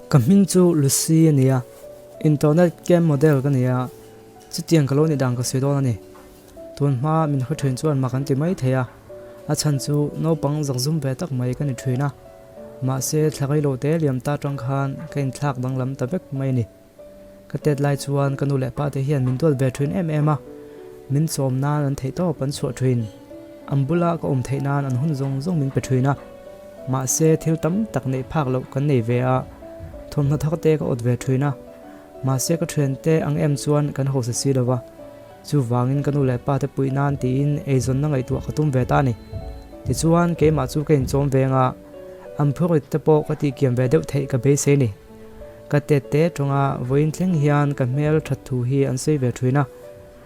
Ka hming chu Lucy a ni a, internet cam model ka ni a, chutiang ka lo nih dan ka sawi dawn a ni. Tun hma min hre thin chuan mak an ti mai thei a, a chhan chu naupang zakzum ve tak mai ka ni thin a, mahse thla rei lo te liam ta tang khan ka inthlak danglam ta vek mai a ni. Ka tet lai chuan ka nu leh pa te hian min duat ve thin em em a, min chawm nan an theih tawp an chhuah thin. An bula ka awm theih nan an hun zawng zawng min pe thin a, mahse thil tam tak neih phak loh kan nei ve a, thawmhnaw thar te ka awt ve thin a, mahse ka thiante ang em chuan kan hausa si lo va, chuvangin ka nu leh pa te puih nan tiin eizawnna ngaihtuah ka tum ve ta a ni. Tichuan keimah chu ka inchawm veng a, an phurit te pawh ka tihkiam ve deuh theih ka beisei a ni. Ka tet te tawnga vawiin thleng hian ka hmel that thu hi an sawi ve thin a,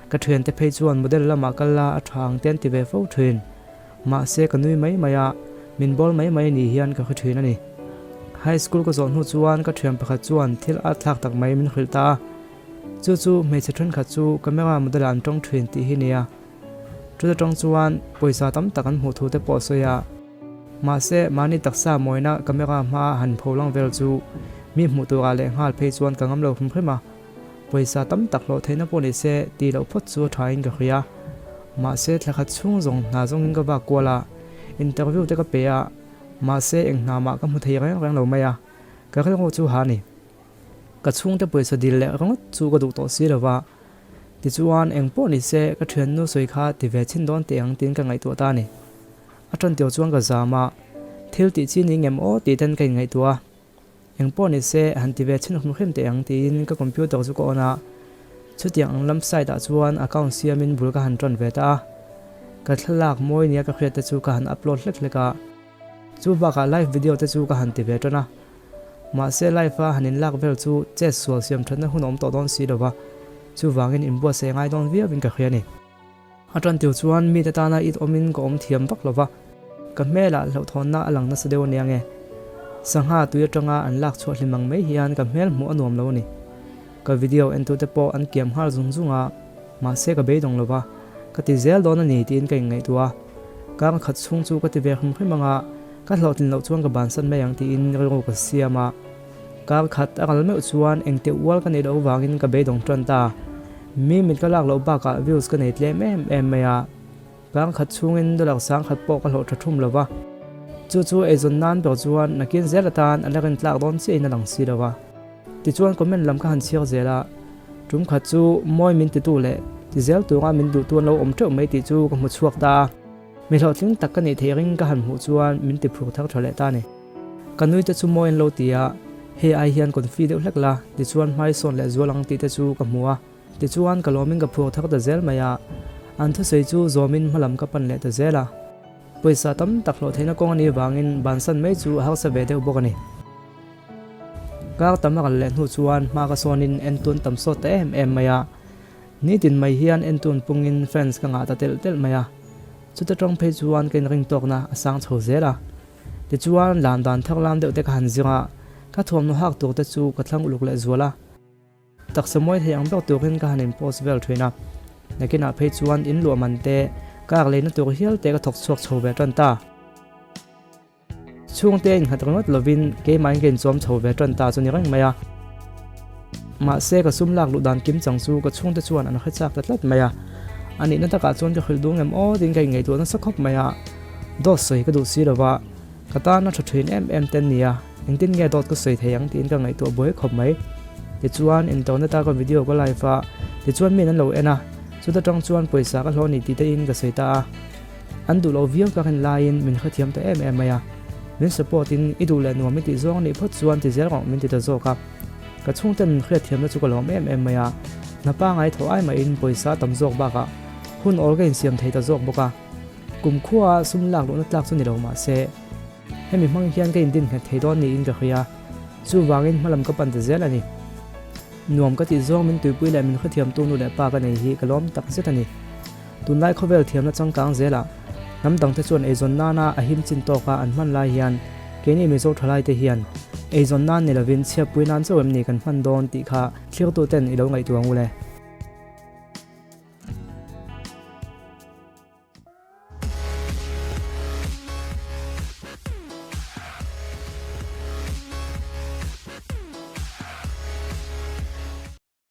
ka thiante phei chuan model lamah kal la a tha ang te an ti ve fo thin. Mahse ka nui mai mai a, min bawl mai mai ni hian ka hre thin a ni. High school ka zawh hnu chuan ka thian pakhat chuan thil at thlak tak mai min hrilh ta a, chu chu hmeichhe thenkhat chu camera model ah an tawng thin tih hi nia. Chuta tawng chuan pawisa tam tak an hmuh thu te pawh a sawi a. Mahse, mahni taksa mawina camera hma han pho lang vel chu mi hmuh turah leh nghal phei chuan ka ngam lo hrim hrim a. Pawisa tam tak hlawh theihna pawh ni se tih loh phawt chu a thain ka hria. Mahse, thla khat chhung zawng hna zawngin ka vak kual a, interview te ka pe a, mahse eng hna mah ka hmu thei reng reng lo mai a, ka rilru chu ha ni. Ka chhungte pawisa dil leh ringawt chu ka duh tawh si lo va. Tichuan, eng pawh ni se, ka thiannu sawi kha ti ve chhin dawn teh ang tiin ka ngaihtuah ta a ni. A tan tio chuan ka zam a, thil tih chi ni ngem aw tih ten ka inngaihtuah a. Eng pawh ni se, han ti ve chhin hrim hrim teh ang tiin ka computer chu ka on a. Chutiang ang lam site ah chuan account siamin bul ka han tan ve ta a. Ka thlalak mawi nia ka hriat te chu ka han upload hlek hlek a. Chu bakah live video te chu ka han ti ve tan a. Mahse live a han inlak vel chu chet sual siam thatna hun a awm tawh dawn si lo va, chuvangin inbuatsaih a ngai dawn viauin ka hria a ni. A tan tir chuan mite tana it awmin ka awm thiam vak lo va, ka hmelah hlauhthawnna a lang nasa deuh ania nge. Sangha tui atanga an lak chhuah hlim ang mai hian ka hmel hmuh a nuam lo a ni. Ka video entute pawh an kiam nghal zung zung a, mahse ka beidawng lo va, ka ti zel dawn a ni tiin ka inngaihtuah a. Kar khat chhung chu ka ti ve hrim hrim ang a, Ka hlawhtlin loh chuan ka bansan mai ang tiin rilru ka siam a, kar khat a kal meuh chuan engteh ual ka neih loh vangin ka beidawng tan ta. Mi mit ka lak loh bakah views ka nei tlem em em mai a, kar khat chhungin dollar sang khat pawh ka hlawh tha thum lo va. Chu chu eizawn nan ber chuan nakin zel atan a la rintlak dawn chiahin a lang si lo va. Tichuan comment lam ka han chhiar zel a, tum khat chu mawi min titu leh ti zel tura min duhtu an lo awm teuh mai tih chu ka hmu chhuak ta a. Mi hlawhtling tak ka nih theih ring ka han hmuh chuan min ti phur thar tha leh ta ni. Ka nui te chu mawi an lo ti a, hei ai hian confi deuh hlek la, tichuan hmai sawn leh zual ang tih te chu ka hmu a. Tichuan ka lawmin ka phur thar ta zel mai a, an thusawi chu zawmin hmalam ka pan leh ta zel a. Pawisa tam tak hlawh theihna kawng a nih vangin bansan mai chu a harsa ve deuh bawk a ni. Kar tam a kal leh hnu chuan hma ka sawnin entun tam sawt ta em em mai a. Nitin mai hian entun pungin fans ka ngah ta telh telh mai a, chuta tawng phei chuan ka inring tawkna a sang chho zel a. Tichuan, lan dan thar lam deuh te ka han zir a, ka thuamhnaw hak tur te chu ka thlang uluk leh zual a. Taksa mawi thei ang ber turin ka han in post vel thin a, nakinah phei chuan in luah man te, car leina tur hial te ka thawk chhuak chho ve tan ta. Chhungte innghat ringawt lovin keimahin ka inchawm chho ve tan ta chu ni reng mai a. Mahse ka sum lak luh dan kim chang chu ka chhungte chuan an hre chak ta tlat mai a. A nihna takah chuan ka hrilh duh ngem aw tiin ka inngaihtuah nasa khawp mai a. Dawt sawi ka duh si lova, ka tana tha thin em em te an ni a, engtin nge dawt ka sawi thei ang tiin ka ngaihtuah buai khawp mai. Tichuan internet a ka video ka live a, tichuan miin an lo en a, chuta tang chuan pawisa ka hlawh ni tih te in ka sawi ta a. An duh loh viau ka rin laiin min hrethiam ta em em mai a, min support in i duh leh nuam i tih zawng anih phawt chuan ti zel rawh min ti ta zawk a. Ka chhungten min hriatthiamna chu ka lawm em em mai a, hna pangai thaw ai mahin pawisa tam zawk bakah hun awl ka insiam thei ta zawk bawk a. Kum khua sum lak luhna tlak chu ni lo mah se, hemi hmang hian ka indin nghet thei dawn niin ka hria, chuvangin hmalam ka pan ta zel a ni. Nuam ka tih zawng min tuipui leh min hrethiamtu nu leh pa ka nei hi ka lawm tak zet a ni. Tunlai khawvel thiamna changkang zelah hnam dangte chuan eizawn nana a him chin tawka an hman lai hian keini Mizo thalaite hian eizawn nan ni lovin chhiatpui nan chauh em ni kan hman dawn tih kha thlirtuten i lo ngaihtuah ang u le.